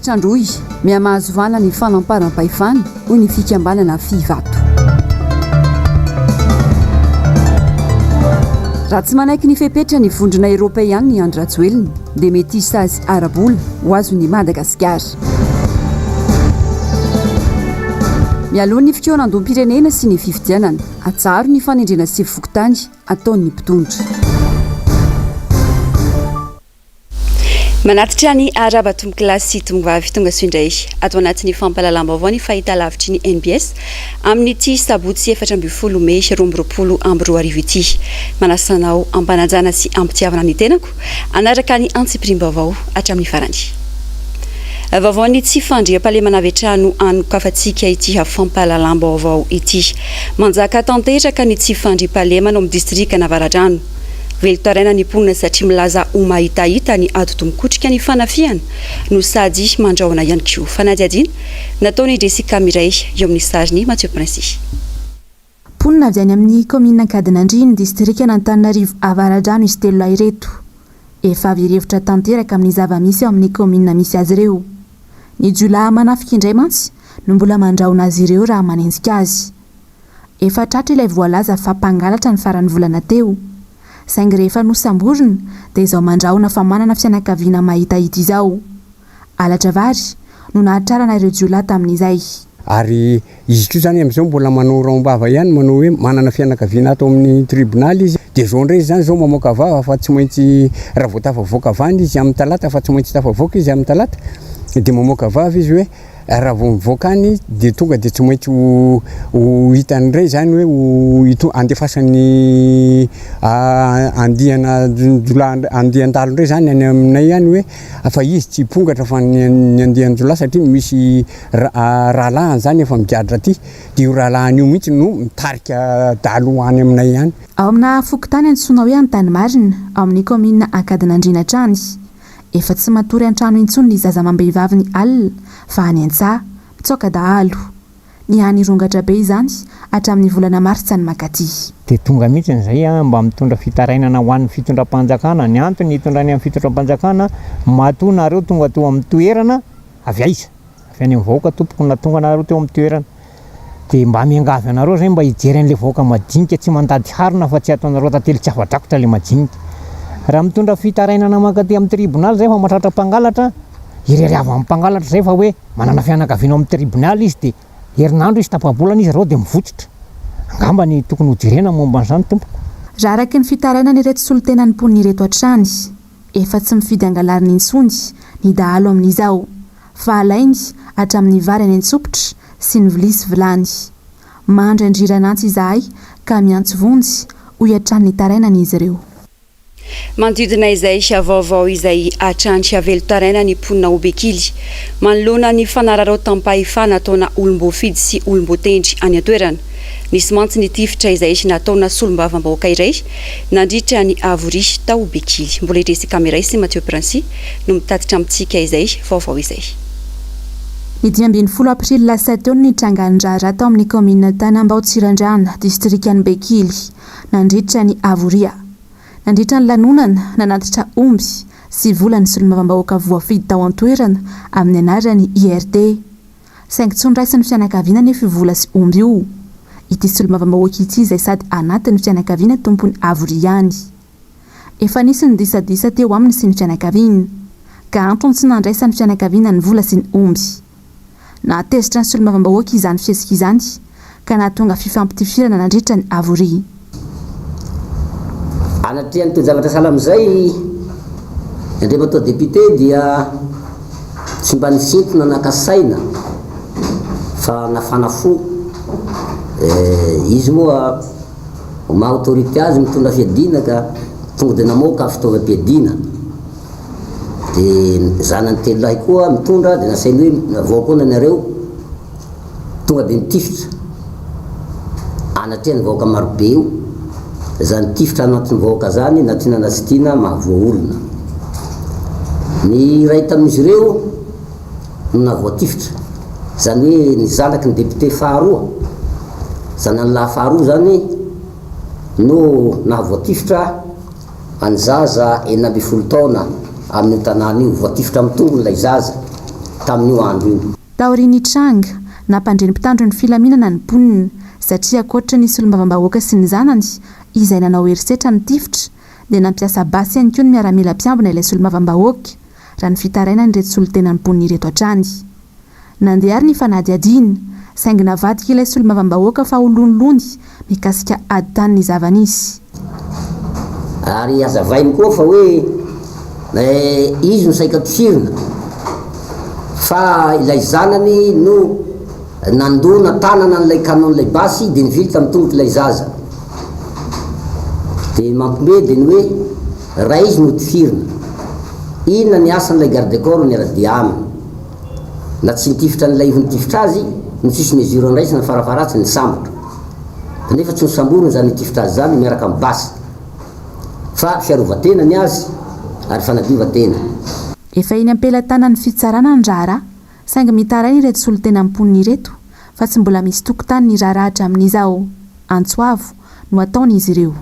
Faritra Androy, Mihamahazo vahana ny fanamparam-pahefana, hoy ny fikambanana Fivato. Raha tsy manaiky ny fepetra ny Vondrona Eoropeanina i Andry Rajoelina dia mety hisy sazy ara-bola ho azon'i Madagasikara. Mialoha ny fikaonandoham-pirenena sy ny fifidianana, atsaharo ny fanendrena sefo fokontany ataon'ny mpitondra. Manatitra ny arahaba tompokolahy sy tompovavy tonga soa indray ato anatin'ny fampahalalam-baovao ny fahitalavitry ny NBS amin'ity sabotsy 14 mey 2022 ity. Manasa anao am-panajana sy am-pitiavana ny tenako hanaraka ny antsipiriam-baovao hatramin'ny farany. Vaovaon'ny tsy fandriampahalemana avy hatrany no anokafantsika ity fampahalalam-baovao ity. Manjaka tanteraka ny tsy fandriampahalemana ao amin'ny distrikan'Avaradrano. Velon-taraina ny mponina satria milaza ho mahitahita ny atidoha mikotrika ny fanafihana no sady mandrahona ihany koa. Fanadihadiana nataon'i Jessica Mireille eo amin'ny sarin'i Mathieu Princy. Mponina avy any amin'ny kaominina Ankadinandriana, distrikan'Antananarivo Avaradrano izy telolahy ireto. Efa very hevitra tanteraka amin'ny zava-misy ao amin'ny kaominina misy azy ireo. Ny jiolahy manafika indray mantsy no mbola mandrahona azy ireo raha manenjika azy. Efa tratra ilay voalaza fa mpangalatra ny faran'ny volana teo. Saingy rehefa nosamborina dia izao mandrahona fa manana fianakaviana mahitahita izao. Halatra vary no nahatrarana ireo jiolahy tamin'izay. Ary izy koa izany amin'izao mbola manao rahom-bava ihany, manao hoe manana fianakaviana ato amin'ny tribonaly izy. Dia izao indray izy izany izao mamoaka vava fa tsy maintsy raha vao tafavoaka avy any izy amin'ny talata fa tsy maintsy tafavoaka izy amin'ny talata, dia mamoaka vava izy hoe Raha vao mivoaka any dia tonga dia tsy maintsy ho ho hitany indray izany hoe ho hito- andefasany andiana jiolahy andian-dahalo indray izany any aminay any hoe fa izy tsy hipongatra fa ny ny andian-jiolahy satria misy ra- rahalahiny izany efa migadra aty dia io rahalahiny io mihitsy no mitarika dahalo any aminay any. Ao amina fokontany antsoina hoe Antanimarina, ao amin'ny kaominina Ankadinandriana hatrany. Efa tsy matory an-trano intsony ny zaza amam-behivavy ny alina fa any an-tsaha, mitsaoka dahalo. Niha-nirongatra be izany hatramin'ny volana martsa ny mankaty. Dia tonga mihitsy izay aho mba mitondra fitarainana ho an'ny fitondram-panjakana. Ny antony hitondrany amin'ny fitondram-panjakana, matoa nareo tonga teo amin'ny toerana, avy aiza? Avy any amin'ny vahoaka tompoko no nahatonga anareo teo amin'ny toerana. Dia mba miangavy anareo zay mba hijery an'ilay vahoaka madinika tsy mandady harona fa tsy ataonareo tantely tsy afa-drakotra ilay madinika. Raha mitondra fitarainana mankaty amin'ny tribonaly zay fa mahatratra mpangalatra, ireriava amin'ny mpangalatra zay fa hoe manana fianakaviana ao amin'ny tribonaly izy dia herinandro izy tapa-bolana izy reo dia mivotsitra. Angamba ny tokony hojerena momba an'izany tompoko. Raha araka ny fitarainan'ireto solontenan'ny mponina ireto hatrany, efa tsy mifidy angalarina intsony ny dahalo amin'izao. fa alainy hatramin'ny vary any an-tsopitra sy ny vilia sy vilany. Mandry andriran'antsy izahay ka miantso vonjy, hoy hatrany ny tarainan'izy ireo. Manodidina izay vaovao izay hatrany, velon-taraina ny mponina ao Bekily manoloana ny fanararaotam-pahefana ataona olom-boafidy sy olom-boatendry any an-toerana. Nisy mantsy ny tifitra izay nataona solombavambahoaka iray nandritra ny havoria tao Bekily. Mbola i Jessica Miray sy Mathieu Princy no mitatitra amintsika izay vaovao izay. Ny 15 aprily lasa teo no nitrangan'ny raharaha tao amin'ny kaominina Tanambao Tsirandrano, distrikan'i Bekily, nandritra ny havoria. Nandritra ny lanonana, nanatitra omby sy vola ny solombavambahoaka voafidy tao an-toerana amin'ny anaran'ny IRD. Saingy tsy noraisin'ny fianakaviana anefa io vola sy omby io. Ity solombavambahoaka ity izay sady anatin'ny fianakaviana tompon'ny havoria ihany. Efa nisy ny disadisa teo aminy sy ny fianakaviany, ka antony tsy nandraisan'ny fianakaviana ny vola sy ny omby. Nahatezitra ny solombavambahoaka izany fihetsika izany, ka nahatonga fifampitifirana nandritra ny havoria. Anatrehan'ny toe-javatra sahala amin'izay, Andriamatoa Député dia tsy mba nisintona naka saina fa nafana fo. Izy moa Maha autorité azy mitondra fiadiana ka tonga dia namoaka fitaovam-piadiana. Dia ny zanany telolahy koa mitondra dia nasainy hoe avoaka koa nareo. Tonga dia nitifitra anatrehan'ny vahoaka marobe io. Izany tifitra anatin'ny vahoaka izany na tiana na tsy tiana mahavoa olona. Ny iray tamin'izy ireo no nahavoatifitra. Izany hoe ny zanaky ny député faharoa, zanany lahy faharoa izany no nahavoatifitra an'ny zaza 16 taona amin'io tanàna io. Voatifitra amin'ny tongony ilay zaza. tamin'io andro io. Taorian'ny tranga, nampandre ny mpitandro ny filaminana ny mponina, satria ankoatra ny solombavambahoaka sy ny zanany, izay nanao herisetra nitifitra, dia nampiasa basy ihany koa ny miaramila mpiambina ilay solombavambahoaka, raha ny fitarainan'ireto solontenan'ny mponina ireto hatrany. Nandeha ary ny fanadihadiana, saingy navadika ilay solombavambahoaka fa ho lonilony mikasika ady tany ny zava-nisy. Ary hazavainy koa fa hoe izy no saika tifirina fa ilay zanany no nandona tanana an'ilay canon-n'ilay basy dia nivily tamin'ny tongotr'ilay zaza. Dia ny mampiomehy dia ny hoe raha izy no tifirina, inona ny asan'ilay garde corps miara-dia aminy? Na tsy nitifitra an'ilay ho nitifitra azy no tsisy mesure nraisina farafaharatsiny nisambotra. Kanefa tsy nosamborina izany nitifitra azy izany miaraka amin'ny basy. Fa fiarovan-tena ny azy ary fanadiovan-tena. Efa eny am-pelatanan'ny fitsarana ny raharaha, saingy mitaraina ireto solontenan'ny mponina ireto fa tsy mbola misy tokontany ny raharaha hatramin'izao. Antso avo no ataon'izy ireo.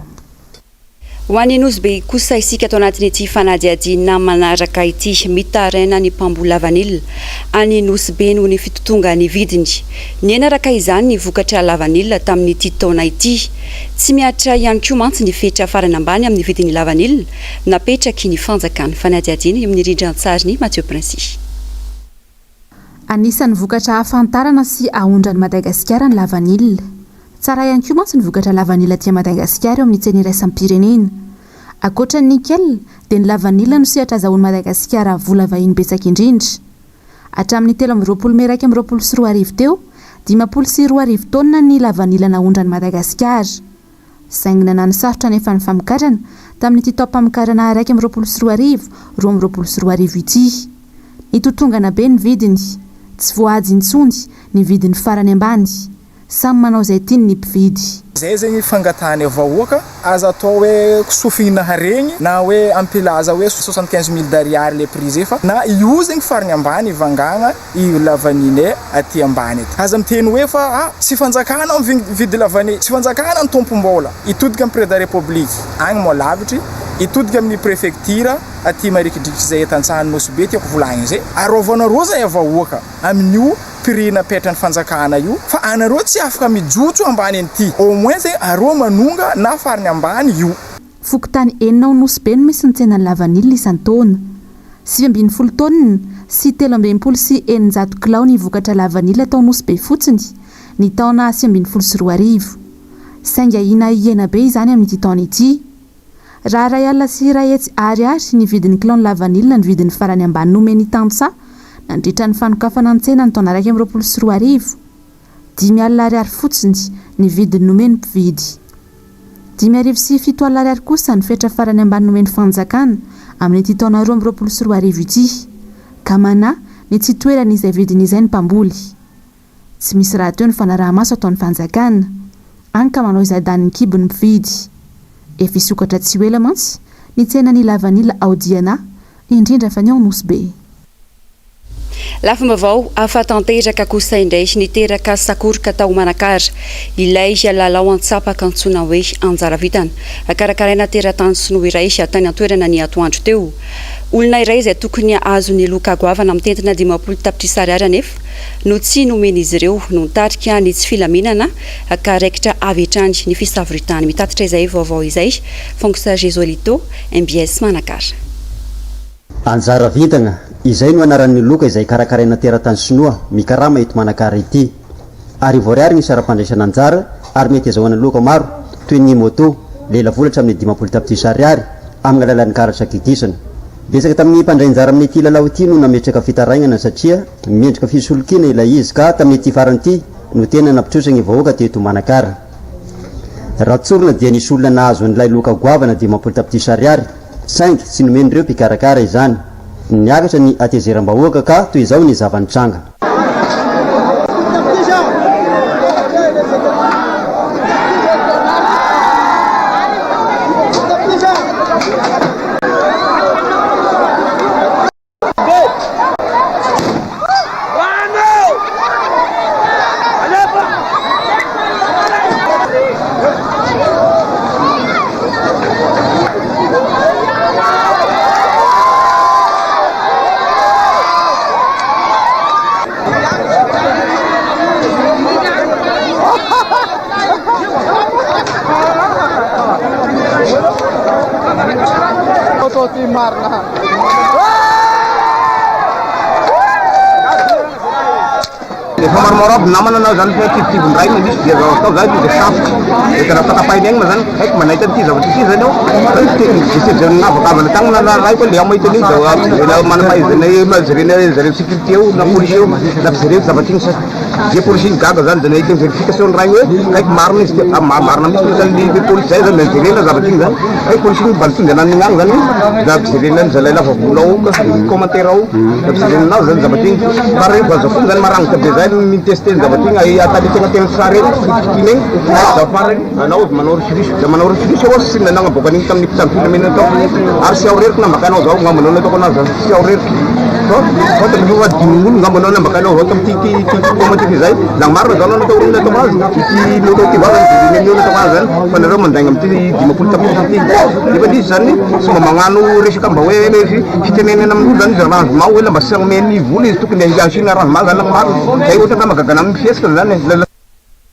Ho an'i Nosy Be kosa isika ato anatin'ity fanadihadiana manaraka ity. Mitaraina ny mpamboly lavanila any Nosy Be noho ny fitotongan'ny vidiny. Nihena araka izany ny vokatra lavanila tamin'ity taona ity. Tsy mihatra ihany koa mantsy ny fetra farany ambany amin'ny vidin'ny lavanila napetraky ny fanjakana. Fanadihadiana eo amin'ny rindran-tsarin'i Mathieu Princi. Anisan'ny vokatra ahafantarana sy aondran'i Madagasikara ny lavanila. Tsara ihany koa mantsy ny vokatra lavanila aty Madagasikara eo amin'ny tsena iraisam-pirenena. Ankoatra ny nickel dia ny lavanila no sehatra azahoan'i Madagasikara vola vahiny betsaka indrindra. Hatramin'ny 23 mey 2021 teo, 2050 taonina ny lavanila naondran'i Madagasikara. Saingy nanano sarotra anefa ny famokarana tamin'ity taom-pamokarana 2021, 2022 ity. Nitotongana be ny vidiny. Tsy voahaja intsony ny vidiny farany ambany. Samy manao izay tiany ny mpividy. Zay zegny fangatahane vahoaka, aza atao hoe sofigny haregny na hoe ampilaza hoe 75 mille d'ariary le prix zay fa na io zegny farany ambany vangagna io lavanille aty ambany aty. Aza miteny hoe fa ah tsy fanjakana mividy lavanille, tsy fanjakana ny tompom-bola. Hitodika amin'ny Président République agny moa lavitry, hitodika amin'ny préfecture aty marikidrikitry zay eto Antsahan'i Nosy Be tiako volagniny zay. Arovanareo zay vahoaka amin'io prix napetran'ny fanjakana io fa anareo tsy afaka mijotso ambany an'ity. Au moins zegny areo manonga na farany ambany io. Fokontany enina ao Nosy Be no misy ny tsenan'ny lavanila isan-taona. 19 taonina sy 663 kilao ny vokatra lavanila tao Nosy Be fotsiny ny taona 2019. Saingy ahiana hihena be izany amin'ity taona ity. Raha 101 ariary ny vidin'ny kilaon'ny lavanila ny vidiny farany ambany nomen'ny tantsaha nandritra ny fanokafana ny tsena ny taona 2021, 50 ariary fotsiny ny vidiny nomen'ny mpividy. 5700 ariary kosa ny fetra farany ambany nomen'ny fanjakana amin'ity taona 2022 ity, ka manahy ny tsy hitoeran'izay vidiny izay ny mpamboly. Tsy misy rahateo ny fanaraha-maso ataon'ny fanjakana, hany ka manao izay danin'ny kibony ny mpividy. Efa hisokatra tsy ho ela mantsy ny tsenan'ny lavanila ao Diana, indrindra fa ny ao Nosy Be. Lafim-baovao hafa tanteraka kosa indray niteraka sakoroka tao Manakara ilay lalao antsapaka antsoina hoe Anjara Vintana karakaraina teratany sinoa iray tany an-toerana ny atoandro teo. Olona iray izay tokony hahazo ny loka goavana mitentina 50 tapitrisa ariary anefa no tsy nomen'izy ireo no nitarika ny tsy filaminana ka raikitra avy hatrany ny fisavoritahany. Mitatitra izay vaovao izay Fonks Gesolito, mbs Manakara. Anjara vintana, izay no anaran'ny loka izay karakaraina teratany sinoa mikarama eto Manakara ity. Arivo ariary ny saram-pandraisana anjara ary mety azahoana loka maro toy ny moto, lelavola hatramin'ny 50 tapitrisa ariary amin'ny alalan'ny karatra kikisana. Betsaka tamin'ny mpandray anjara amin'ity lalao ity no nametraka fitarainana satria mendrika fisolokiana ilay izy ka tamin'ity farany ity no tena nampitrosa ny vahoaka teto Manakara. Raha tsorina dia nisy olona nahazo an'ilay loka goavana 50 tapitrisa ariary saingy tsy nomen'ireo mpikarakara izany. Niakatra ny hatezeram-bahoaka ka toy izao ny zava-nitranga. Efa maromaro aby namana anao zany fa kivikivy ndray no misy dia zao atao zany dia safotra dia tena tapatapahina egny ma zany haiko manaitra an'ity zavatra ity zany aho fa te navakavana tagny na raiko le aho mahita an'io da manam-pahaizana jerena zareo sécurité eo na polisy eo na jereo zavatra igny sa ze polisy igny gaga zany de nahita vérification ny rainy hoe kaiky marina izy ty marina mihitsy zany le polisy zay zany jerena zavatra igny zany Hay polisy iny mba tonga nanigny agny zany da ampijerena any zalahy lava volo ao ka commentaire ao da ampijerena anazy zany zavatra igny fa regny vazaha zany maragnitra be zay mi-tester ny zavatra igny ay atany tegna tegna sary regny fikifikina igny da farany anao manao risoriso da manao risoriso ao sy nagnaboaka an'igny tamin'ny mpitandro filaminana tao ary sy ao reriky nambakanao zao ngamba anao nataoko anazy zany sy ao reriky fa fantatra fa dimin'olo ngamba anao nambakanao zao tamin'ity ty ty commentaire zay la marina zao anao natao natao azy ity natao ty vava ny natao azy zany Fa nareo mandainga amin'ity 50 tapitrisa ity. Nefa izy zany tsy mba magnano resaka mba hoe fitenenana amin'olo zany izy arrangement hoe la mba tsy hanome vola izy tokony asiana arrangement zany la marina. Zay ohatra ka mahagaga anah amin'ny fihetsika zany e.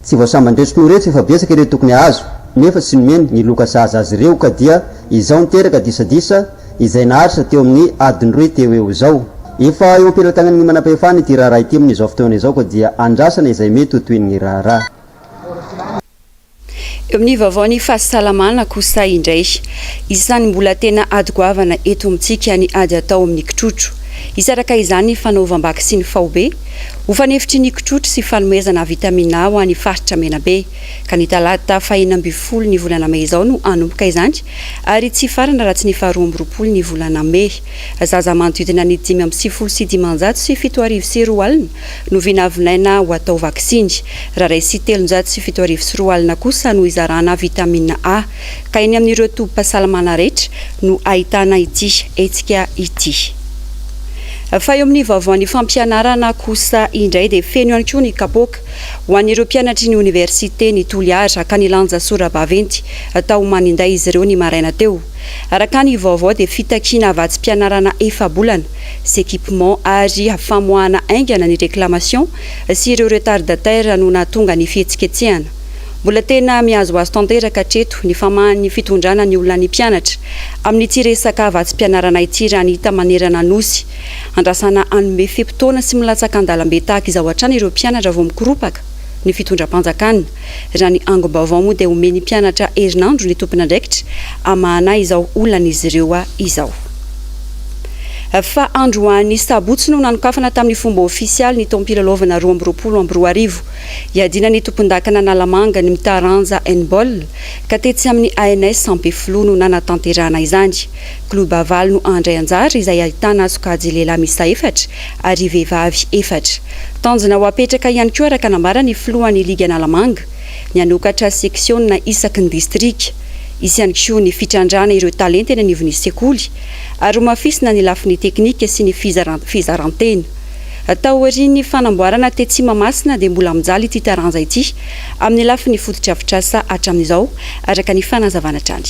Tsy vao sambany ireto sinoa ireto fa efa betsaka ireo tokony hahazo nefa tsy nomeny ny loka sahaza azy ireo ka dia izao niteraka disadisa izay naharitra teo amin'ny adiny roy teo eo izao. Efa eo am-pelatanan'ny manampahefana ity raharaha ity amin'izao fotoana izao ka dia andrasana izay mety ho tohin'ny raharaha. Eo amin'ny vaovaon'ny fahasalamana kosa indray, isan'ny mbola tena ady goavana eto amintsika ny ady atao amin'ny kitrotro. Hisy araka izany ny fanaovam-baksiny faobe ho fanefitry ny kitrotro sy fanomezana vitamine A ho an'ny faritra Menabe. Ka ny talata faha-16 ny volana mey izao no hanomboka izany ary tsy hifarana raha tsy ny faha-22 ny volana mey. Zaza manodidina ny 2095 20 no vinavinaina ho atao vaksiny. Raha 203 kosy kosa no hizarana vitamine A, ka eny amin'ireo tobim-pahasalamana rehetra no ahitana ity hetsika ity. Fa eo amin'ny vaovaon'ny fampianarana kosa indray dia feno ihany koa ny kapoaka ho an'ireo mpianatry ny oniversite-n'i Toliara ka nilanja sora-baventy tao Maninday izy ireo ny maraina teo. Araka ny vaovao dia fitakiana vatsim-pianarana efa-bolana sy équipement ary famoahana haingana ny réclamation sy ireo retardataires no nahatonga ny fihetsiketsehana. Mbola tena mihazohazo tanteraka hatreto ny famahan'ny fitondrana ny olan'ny mpianatra amin'ity resaka vatsim-pianarana ity raha ny hita manerana Nosy. Andrasana hanome fe-potoana sy milatsaka an-dalambe tahaka izao hatrany ireo mpianatra vao mikoropaka ny fitondram-panjakana. Raha ny angom-baovao moa dia omen'ny mpianatra herinandro ny tompon'andraikitra hamahana izao olan'izy ireo izao. Fa androany sabotsy no nanokafana tamin'ny fomba ofisialy ny taom-pilalaovana 2022. Hiadiana ny tompondakan'Analamanga ny mitaranja handball ka tetsy amin'ny ANS Ampefiloha no nanatanterahana izany. Klioba valo no handray anjara izay ahitana sokajy lehilahy miisa efatra ary vehivavy efatra. Tanjona ho apetraka ihany koa araka nambaran'ny filohan'ny ligy Analamanga ny hanokatra seksiona isaky ny distrika. Hisy ihany koa ny fitrandrahana ireo talenta eny anivon'ny sekoly ary homafisina ny lafiny teknika sy ny fizaran-tena. Taorian'ny fanamboarana tetsy Mahamasina dia mbola mijaly ity taranja ity amin'ny lafiny fotodrafitrasa hatramin'izao, araka ny fanazavana hatrany.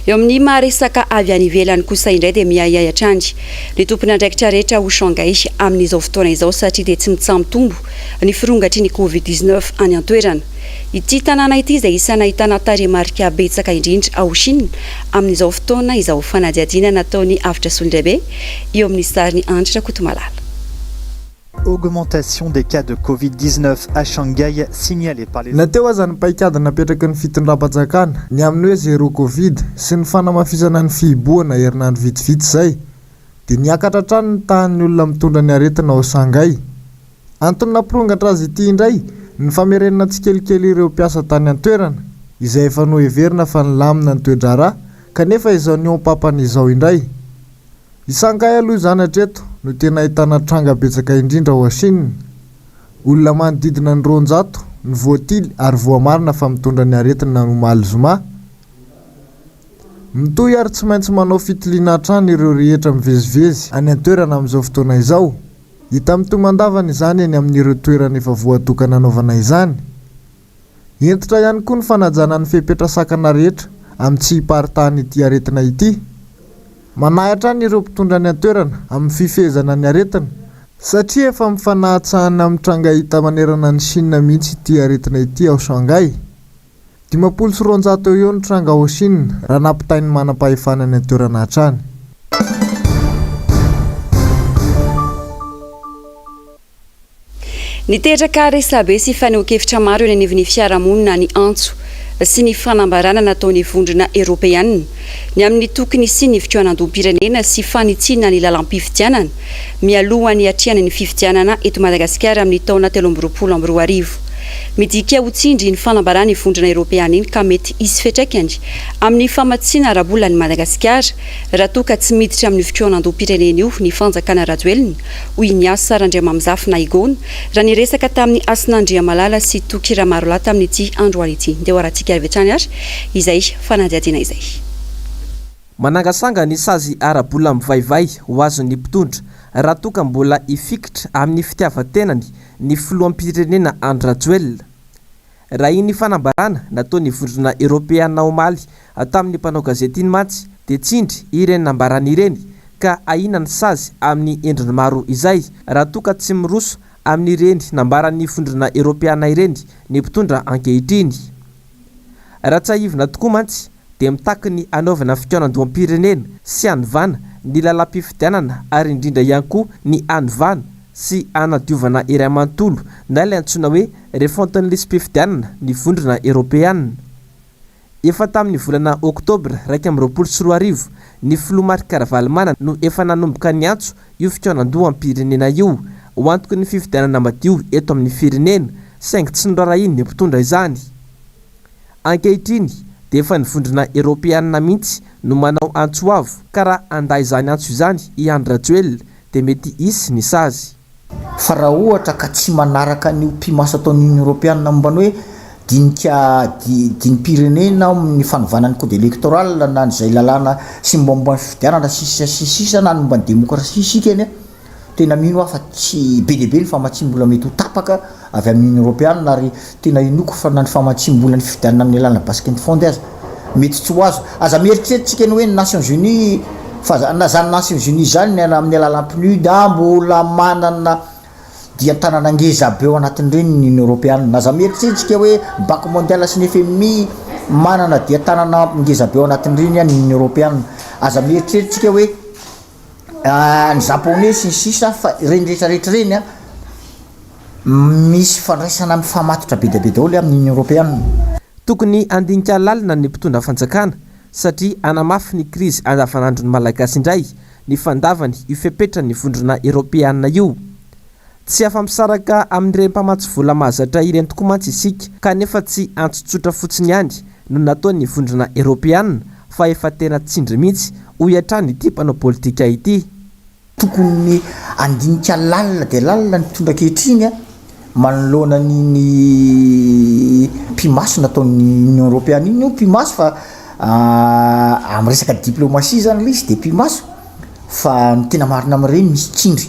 Eo amin'ny maha resaka avy any ivelany kosa indray dia miahiahy hatrany ny tompon'andraikitra rehetra ao Shanghai amin'izao fotoana izao satria dia tsy mitsaha-mitombo ny firongatry ny Covid 19 any an-toerana. Ity tanàna ity izay isan'ny ahitana tarehimarika betsaka indrindra ao Chine amin'izao fotoana izao. Fanadihadiana nataon'i Avotra Solondraibe eo amin'ny sarin'i Andry Rakotomalala. Augmentation des cas de Covid 19 à Shanghai signalée par les. Na teo aza ny paikady napetraky ny fitondram-panjakana ny amin'ny hoe zéro Covid sy ny fanamafisana ny fihibohana herinandro vitsivitsy izay dia niakatra hatrany ny tahan'ny olona mitondra ny aretina ao Shanghai. Antony nampirongatra azy ity indray ny famerenana tsikelikely ireo mpiasa tany an-toerana, izay efa noheverina fa nilamina ny toe-draharaha kanefa izao nihoam-pampana izao indray. I Shanghai aloha izany hatreto no tena ahitana tranga betsaka indrindra ao Chine. Olona manodidina ny 200 no voatily ary voamarina fa mitondra ny aretina omaly zoma. Mitohy ary tsy maintsy manao fitiliana hatrany ireo rehetra mivezivezy any an-toerana amin'izao fotoana izao. Hita mitomandavana izany eny amin'ireo toerana efa voatokana hanaovana izany. Hentitra ihany koa ny fanajana ny fepetra sakana rehetra amin'ny tsy hiparitahan'ity aretina ity. Manahy hatrany ireo mpitondra any an-toerana amin'ny fifehezana ny aretina satria efa mifanahatsahana amin'ny tranga hita manerana an'i Chine mihitsy ity aretina ity ao Shanghai. 250 eo ho eo ny tranga ao Shina, raha nampitain'ny manampahefana any an-toerana hatrany. Niteraka resabe sy fanehoan-kevitra maro eny anivon'ny fiarahamonina ny antso sy ny fanambarana nataon'ny Vondrona Eoropeanina ny amin'ny tokony hisian'ny fikaonandoham-pirenena sy fanitsiana ny lalam-pifidianana mialohan'ny hiatrehana ny fifidianana eto Madagasikara amin'ny taona 2023. Midika ho tsindry iny fanambaran'ny Vondrona Eoropeana iny ka mety hisy fiantraikany amin'ny famatsiana ara-bola an'i Madagasikara raha toa ka tsy miditra amin'io fikaonandoham-pirenena io ny fanjakana Rajoelina hoy i Niasa Randriamamizafy na i Gona, raha niresaka tamin'i Hasina Andriamalala sy Toky Ramarolahy tamin'ity androany ity. Ndeha ho arahantsika avy hatrany ary izay fanadihadiana izay. Manangasanga ny sazy ara-bola mivaivay ho azon'ny mpitondra raha toa ka mbola hifikitra amin'ny fitiavan-tenany ny filoham-pirenena Andry Rajoelina. Raha iny fanambarana nataon'ny Vondrona Eoropeana omaly tamin'ny mpanao gazety iny mantsy dia tsindry ireny nambarany ireny ka ahiana ny sazy amin'ny endriny maro izay raha toa ka tsy miroso amin'ireny nambaran'ny Vondrona Eoropeana ireny ny mpitondra ankehitriny. Raha tsiahivina tokoa mantsy dia mitaky ny hanaovana fikaonandoham-pirenena sy hanovana ny lalam-pifidianana ary indrindra ihany koa ny hanovana sy hanadiovana iray manontolo na ilay antsoina hoe refonte ny lisi-pifidianana ny Vondrona Eoropeana. Efa tamin'ny volana oktobra 2021 ny filoha Marc Ravalomanana no efa nanomboka niantso io fikaonandoham-pirenena io ho antoky ny fifidianana madio eto amin'ny firenena saingy tsy norarahian'ny mpitondra izany. Ankehitriny dia efa ny Vondrona Eoropeanina mihitsy no manao antso avo ka raha handà izany antso izany i Andry Rajoelina dia mety hisy ny sazy. Fa raha ohatra ka tsy manaraka an'io pimaso ataon'ny Union Europeana momba ny hoe dinika dinim-pirenena amin'ny fanovana ny code électoral na ny izay lalàna sy ny mombamomba ny fifidianana sy ny sisa sy ny sisa na ny momba ny demokrasia isika anie Tena mino aho fa tsy be dia be ny famatsiam-bola mety ho tapaka avy amin'ny Union Europeana ary tena inoako fa na ny famatsiam-bola ny fifidianana amin'ny alalan'ny Basket Fund aza mety tsy ho azo. Aza mieritreritra tsika ny hoe ny Nations Unies fa na zany Nations Unies zany ny amin'ny alalan'ny PNUD ah mbola manana dian-tanana ngeza be ao anatin'ireny ny Union Europeana. Aza mieritreritra tsika hoe Banque Mondiale sy ny FMI manana dian-tanana ngeza be ao anatin'ireny ny Union Europeana. Aza mieritreritra tsika hoe ny japonais sy ny sisa fa ireny rehetra rehetra ireny an, misy fandraisana mifamatotra be dia be daholo amin'ny Union Europeana. Tokony handinika lalina ny mpitondra fanjakana satria hanamafy ny krizy andavanandron'ny Malagasy indray ny fandavany io fepetran'ny Vondrona Eropeana io. Tsy afa-misaraka amin'ireny mpamatsy vola mahazatra ireny tokoa mantsy isika kanefa tsy antso tsotra fotsiny ihany no nataon'ny Vondrona Eropeana fa efa tena tsindry mihitsy, hoy hatrany ity mpanao politika ity. Tokony handinika lalina dia lalina ny mpitondra ankehitriny manoloana an'iny pimaso nataon'ny Union Europeana iny, io pimaso fa amin'ny resaka diplomatie zany ilay izy dia pimaso fa ny tena marina amin'ireny misy tsindry.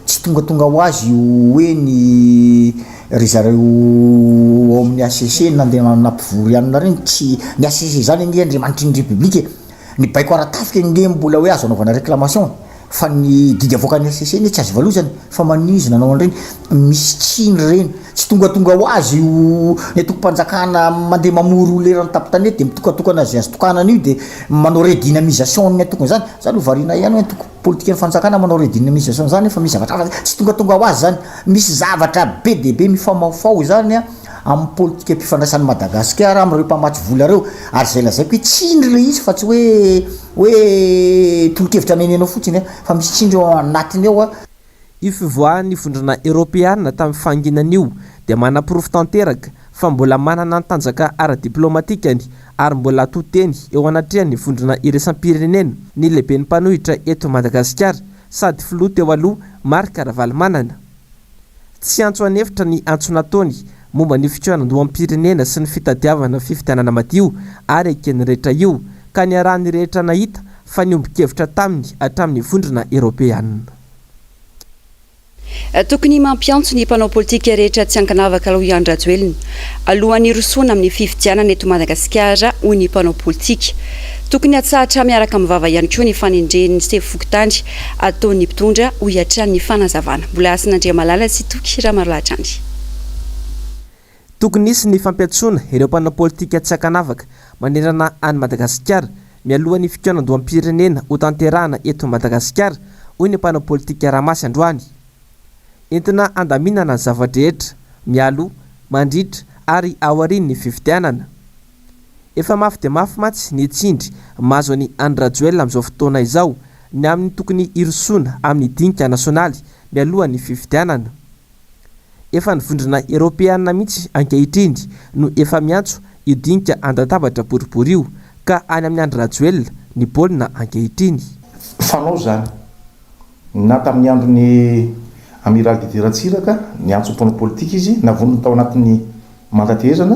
Tsy tongatonga ho azy io hoe ny ry zareo ao amin'ny HCC nandeha nampivory anona ireny, tsy, ny HCC izany ange andriamanitry ny Repoblika e! Ny baiko ara-tafika ange mbola hoe azo anaovana réclamation fa ny didy avoakan'ny HCC anie tsy azo ivalozana fa maninona izy nanao an'ireny? Misy tsiny ireny, tsy tongatonga ho azy io ny antokom-panjakana mandeha mamory olona eran'ny tampon-tanety dia mitokatokana izay azo tokanana io dia manao redynamisation ny antokony izany, za aloha variana ihany hoe antoko. Politikan'ny fanjakana manao redynamisation zany fa misy zavatra hafa tsy tongatonga ho azy zany, misy zavatra be dia be mifamahofaho izany amin'ny politikam-pifandraisan'i Madagasikara amin'ireo mpamatsy vola ireo ary izay lazaiko hoe tsindry ilay izy fa tsy hoe hoe tolo-kevitra amenenao fotsiny fa misy tsindry ao anatiny ao. Io fivoahan'ny Vondrona Eoropeana tamin'ny fahanginany io dia manaporofo tanteraka fa mbola manana ny tanjaka ara-diplaomatikany ary mbola to teny eo anatrehan'ny vondrona iraisam-pirenena ny lehiben'ny mpanohitra eto Madagasikara sady filoha teo aloha Marc Ravalomanana. Tsy antso an'efitra ny antso nataony momba ny fikaonandoham-pirenena sy ny fitadiavana fifidianana madio ary eken'ny rehetra io ka niarahan'ny rehetra nahita fa niombon-kevitra taminy hatramin'ny vondrona eropeana. Tokony mampiantso ny mpanao politika rehetra tsy ankanavaka aloha i Andry Rajoelina alohan'ny hirosoana amin'ny fifidianana eto Madagasikara, hoy ny mpanao politika. Tokony hatsahatra miaraka amin'ny vava ihany koa ny fanendren'ny sefo fokontany ataon'ny mpitondra, hoy hatrany ny fanazavana. Mbola Hasina Andriamalala sy Toky Ramarolahy hatrany. Tokony hisy ny fampiantsoana ireo mpanao politika tsy ankanavaka manerana an'i Madagasikara mialohan'ny fikaonandoham-pirenena hotanterahana eto Madagasikara, hoy ny mpanao politika Ramasy androany. Entina handaminana ny zava-drehetra mialoha, mandritra ary aorian'ny fifidianana. Efa mafy dia mafy mantsy ny tsindry mahazo an'i Andry Rajoelina amin'izao fotoana izao ny amin'ny tokony hirosoana amin'ny dinika nasionaly mialohan'ny fifidianana. Efa ny vondrona eropeanina mihitsy ankehitriny no efa miantso io dinika an-databatra boribory io ka any amin'i Andry Rajoelina ny baolina ankehitriny. Fanao izany. Na tamin'ny andron'ny Amiraly Didier Ratsiraka, niantso mpanao politika izy, navonony tao anatin'ny mandatehezana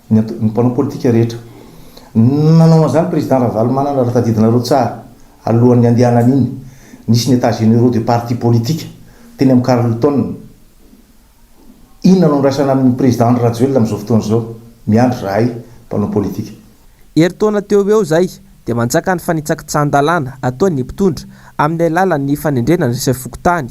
ny ny mpanao politika rehetra. Nanao an'izany Président Ravalomanana raha tadidinareo tsara, alohan'ny handehanany iny, nisy ny Etats Généraux des partis politiques teny amin'ny Carlton. Inona no andrasana amin'ny Président Andry Rajoelina amin'izao fotoana izao? Miandry izahay mpanao politika. Herintaona teo ho eo izay dia manjaka ny fanitsakitsahan-dalàna ataon'ny mpitondra amin'ny alalan'ny fanendrena ny sefo fokontany.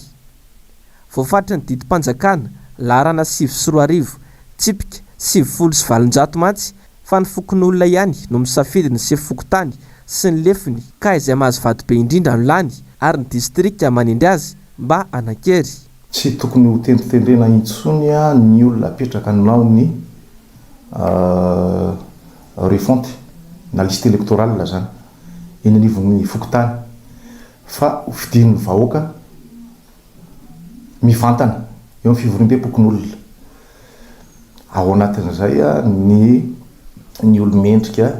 Voafaritry ny didim-panjakana laharana 2009 tsipika 890 mantsy fa ny fokonolona ihany no misafidy ny sefo fokontany sy ny lefiny ka izay mahazo vato be indrindra no lany ary ny distrika manendry azy mba hanan-kery. Tsy tokony ho tendritendrena intsony ny olona apetraka hanao ny refonte na liste électorale zany eny anivon'ny fokontany fa ho fidian'ny vahoaka mivantana eo amin'ny fivoriambe-pokonolona. Ao anatin'izay ny ny olo-mendrika,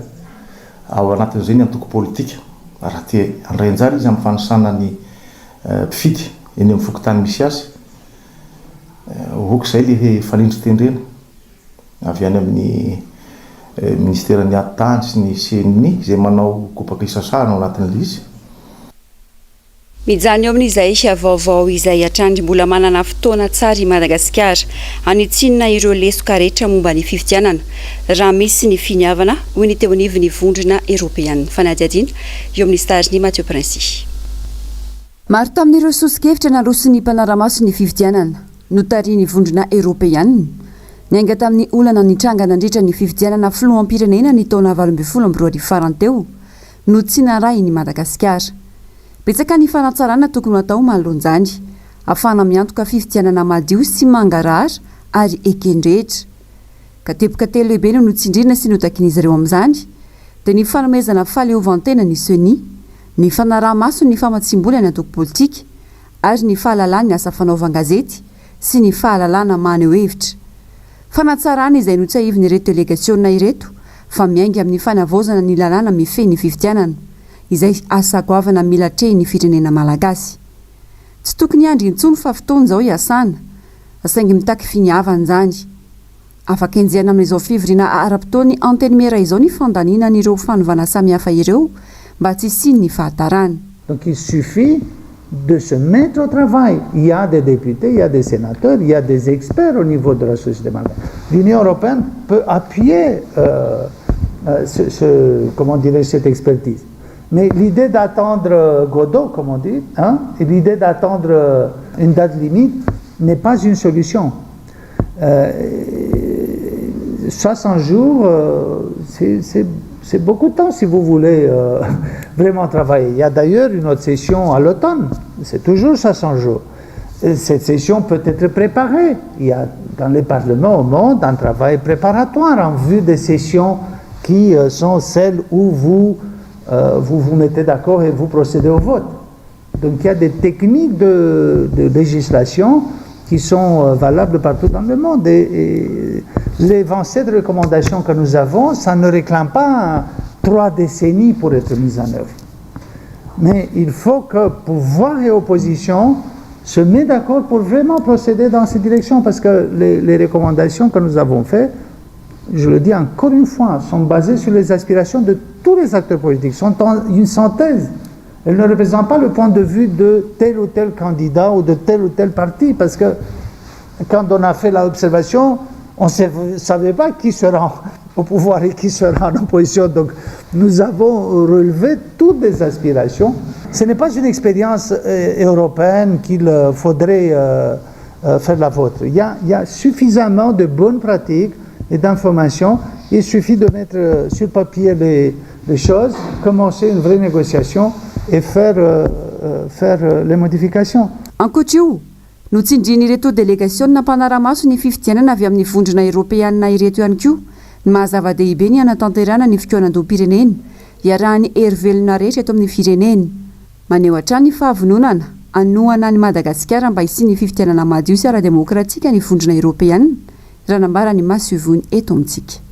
ao anatin'izay ny antoko politika raha te handray anjara izy amin'ny fanisana ny mpifidy eny amin'ny fokontany misy azy. Ok izay le fanendritendrena avy any amin'ny ministeran'ny atitany sy ny CENI izay manao kopaka isasahana ao anatin'ilay izy. Mijanona eo amin'izay vaovao izay hatrany. Mbola manana fotoana tsara i Madagasikara hanitsiana ireo lesoka rehetra momba ny fifidianana raha misy ny finiavana, hoy ny teo anivon'ny Vondrona Eoropeanina. Fanadihadiana eo amin'ny sarin'i Mathieu Princi. Maro tamin'ireo soso-kevitra naroson'ny mpanara-maso ny fifidianana, notarihin'ny Vondrona Eoropeanina, niainga tamin'ny olana nitranga nandritra ny fifidianana filoham-pirenena ny taona 2018 farany teo, no tsy narahin'i Madagasikara. Betsaka ny fanatsarana tokony ho atao manoloana izany, ahafahana miantoka fifidianana madio sy mangarahara ary eken-drehetra. Ka teboka telo lehibe no notsindriana sy notakian'izy ireo amin'izany, dia ny fanomezana fahaleovantena ny Ceni, ny fanaraha-maso ny famatsiam-bola ny antoko politika ary ny fahalalàn'ny asa fanaovan-gazety sy ny fahalalàna maneho hevitra. Fanatsarana izay notsiahivin'ireto delegasiona ireto fa miainga amin'ny fanavaozana ny lalàna mifehy ny fifidianana, izay asa goavana mila atrehin'ny firenena malagasy. Tsy tokony hiandry intsony fa fotoana izao hiasana, saingy mitaky finiavana izany. Afaka enjehina amin'izao fivoriana ara-potoan'ny Antenimiera izao ny fandaniana an'ireo fanovana samihafa ireo mba tsy hisian'ny fahatarana. Donc il suffit de se mettre au travail. Il y a des députés, il y a des sénateurs, il y a des experts au niveau de la société malgache. L'Union européenne peut appuyer euh, euh, ce, ce, comment dirais cette expertise. Mais l'idée d'attendre Godot, comme on dit, hein, et l'idée d'attendre une date limite n'est pas une solution. Euh, 60 jours, euh, c'est beaucoup de temps si vous voulez euh, vraiment travailler. Il y a d'ailleurs une autre session à l'automne, c'est toujours 60 jours. Cette session peut être préparée. Il y a dans les parlements au monde un travail préparatoire en vue des sessions qui euh, sont celles où vous euh, vous, vous mettez d'accord et vous procédez au vote. Donc il y a des techniques de, de législation qui sont euh, valables partout dans le monde. Et, et les 27 recommandations que nous avons, ça ne réclame pas trois décennies pour être mises en œuvre. Mais il faut que pouvoir et opposition se mettent d'accord pour vraiment procéder dans cette direction, parce que les, les recommandations que nous avons faites, je le dis encore une fois, sont basées sur les aspirations de tous les acteurs politiques, sont une synthèse. Elles ne représentent pas le point de vue de tel ou tel candidat ou de tel ou tel parti, parce que quand on a fait l'observation, on ne savait pas qui sera au pouvoir et qui sera en opposition. Donc nous avons relevé toutes les aspirations. Ce n'est pas une expérience euh, européenne qu'il euh, faudrait euh, faire la vôtre. Il y a, il y a suffisamment de bonnes pratiques et d'informations. Il suffit de mettre sur papier les, les choses, commencer une vraie négociation et faire, faire les modifications. Ankoatra io, notsindrian'ireto delegasionina mpanara-maso ny fifidianana avy amin'ny vondrona eoropeanina ireto ihany koa ny maha-zava-dehibe ny hanatanterahana ny fikaonandoham-pirenena iarahan'ny hery velona rehetra eto amin'ny firenena. Maneho hatrany ny fahavononana hanohana an'i Madagasikara mba hisian'ny fifidianana madio sy ara-demokratika ny vondrona eoropeanina, raha nambaran'ny masoivohony eto amintsika.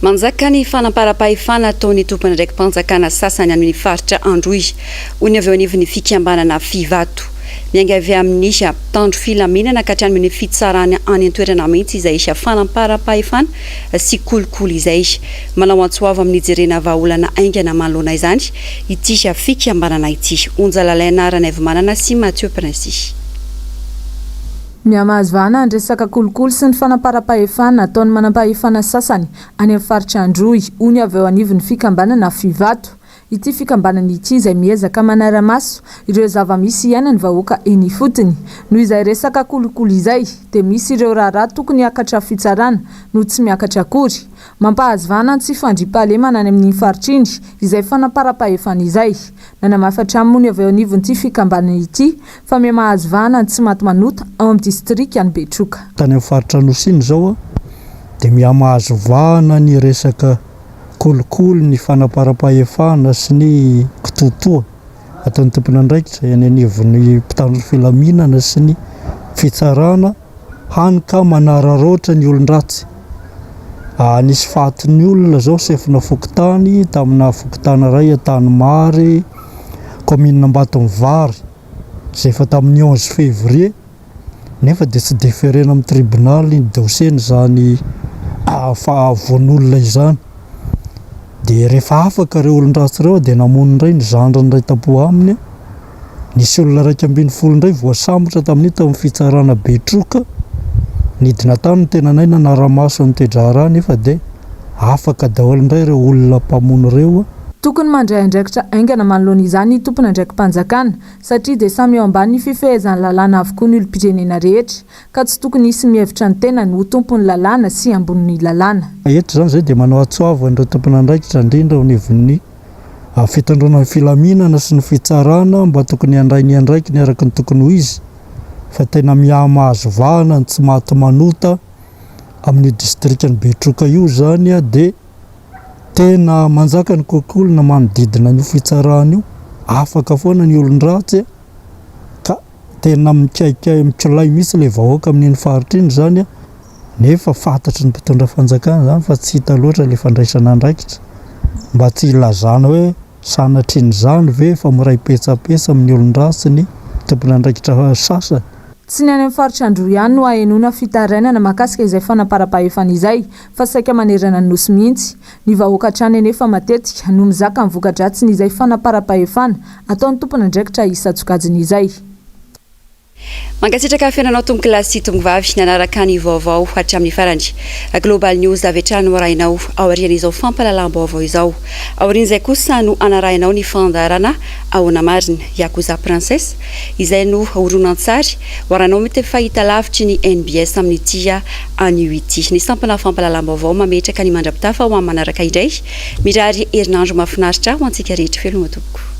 Manjaka ny fanamparam-pahefana ataon'ny tompon'andraiki-panjakana sasany any amin'ny faritra Androy, hoy ny avy eo anivon'ny fikambanana Fivato. Miainga avy amin'ny mpitandro filaminana ka hatrany amin'ny fitsarana any an-toerana mihitsy izay fanamparam-pahefana sy kolikoly izay. Manao antso avo amin'ny hijerena vahaolana haingana manoloana izany ity fikambanana ity. Onja Lalaina Ranaivomanana sy Mathieu Princi. Mihamahazo vahana ny resaka kolikoly sy ny fanamparam-pahefana ataon'ny manampahefana sasany any amin'ny faritra Androy, hoy ny avy eo anivon'ny fikambanana Fivato. Ity fikambanana ity izay miezaka manara-maso ireo zava-misy iainan'ny vahoaka eny ifotony. Noho izay resaka kolikoly izay dia misy ireo raharaha tokony hiakatra fitsarana no tsy miakatra akory. Mampahazo vahana ny tsy fandriampahalemana any amin'iny faritra iny izay fanamparam-pahefana izay. Nanamafy hatrany moa ny avy eo anivon'ity fikambanana ity fa mihamahazo vahana ny tsy maty manota ao amin'ny distrikan'i Betroka. Tany amin'ny faritra Anosy iny izao dia mihamahazo vahana ny resaka kolikoly, ny fanaparam-pahefana sy ny kitoatoa ataon'ny tompon'andraikitra eny anivon'ny mpitandro filaminana sy ny fitsarana. Hany ka manararaotra ny olon-dratsy. Nisy fatin'ny olona izao sefona fokontany tamina fokontany iray Antanimary, kaominina Ambatomivary, izay efa tamin'ny onze février, nefa dia tsy deferena amin'ny tribonaly ny dossier-ny izany vonoan'olona izany. Dia rehefa afaka ireo olon-dratsy ireo dia namono indray ny zandriny iray tampo aminy. Nisy olona 11 indray voasambotra tamin'io tao amin'ny fitsarana Betroka. Nidina tany ny tenanay nanara-maso ny toe-draharaha nefa dia afaka daholo indray ireo olona mpamono ireo. Tokony mandray andraikitra haingana manoloana izany ny tompon'andraiki-panjakana satria dia samy eo ambanin'ny fifehezan'ny lalàna avokoa ny olom-pirenena rehetra ka tsy tokony hisy mihevitra ny tenany ho tompon'ny lalàna sy ambonin'ny lalàna. Eto izany izay dia manao antso avo an'ireo tompon'andraikitra indrindra eo anivon'ny fitandroana ny filaminana sy ny fitsarana mba tokony handray ny andraikiny araka ny tokony ho izy fa tena miha-mahazo vahana ny tsy maty manota amin'io distrikan'i Betroka io izany dia tena manjaka ny kolikoly manodidina an'io fitsarana io, afaka foana ny olon-dratsy ka tena mikaikay mikolay mihitsy ilay vahoaka amin'iny faritra iny izany. Nefa fantatry ny mpitondra fanjakana izany fa tsy hita loatra ilay fandraisana andraikitra. Mba tsy hilazana hoe sanatrian'izany ve fa miray petsapetsa amin'ny olon-dratsy ny tompon'andraikitra sasany. Tsy ny any amin'ny faritra Androy ihany no ahenoana fitarainana mahakasika izay fanamparam-pahefana izay fa saika manerana ny Nosy mihitsy. Ny vahoaka hatrany anefa matetika no mizaka ny voka-dratsin'izay fanamparam-pahefana ataon'ny tompon'andraikitra isan-tsokajiny izay. Mankasitraka fihaonanao tompokolahy sy tompovavy nanaraka ny vaovao hatramin'ny farany. Global News avy hatrany no arahinao aorian'izao fampahalalam-baovao izao. Aorian'izay kosa no hanarahinao ny fandaharana Ahoana Marina? Yakuza Princess izay no horonantsary ho arahinao amin'ny fahitalavitry ny NBS amin'ity anio ity. Ny sampana fampahalalam-baovao mametraka ny mandra-pitafa ho amin'ny manaraka indray. Mirary herinandro mahafinaritra ho antsika rehetra. Veloma tompoko.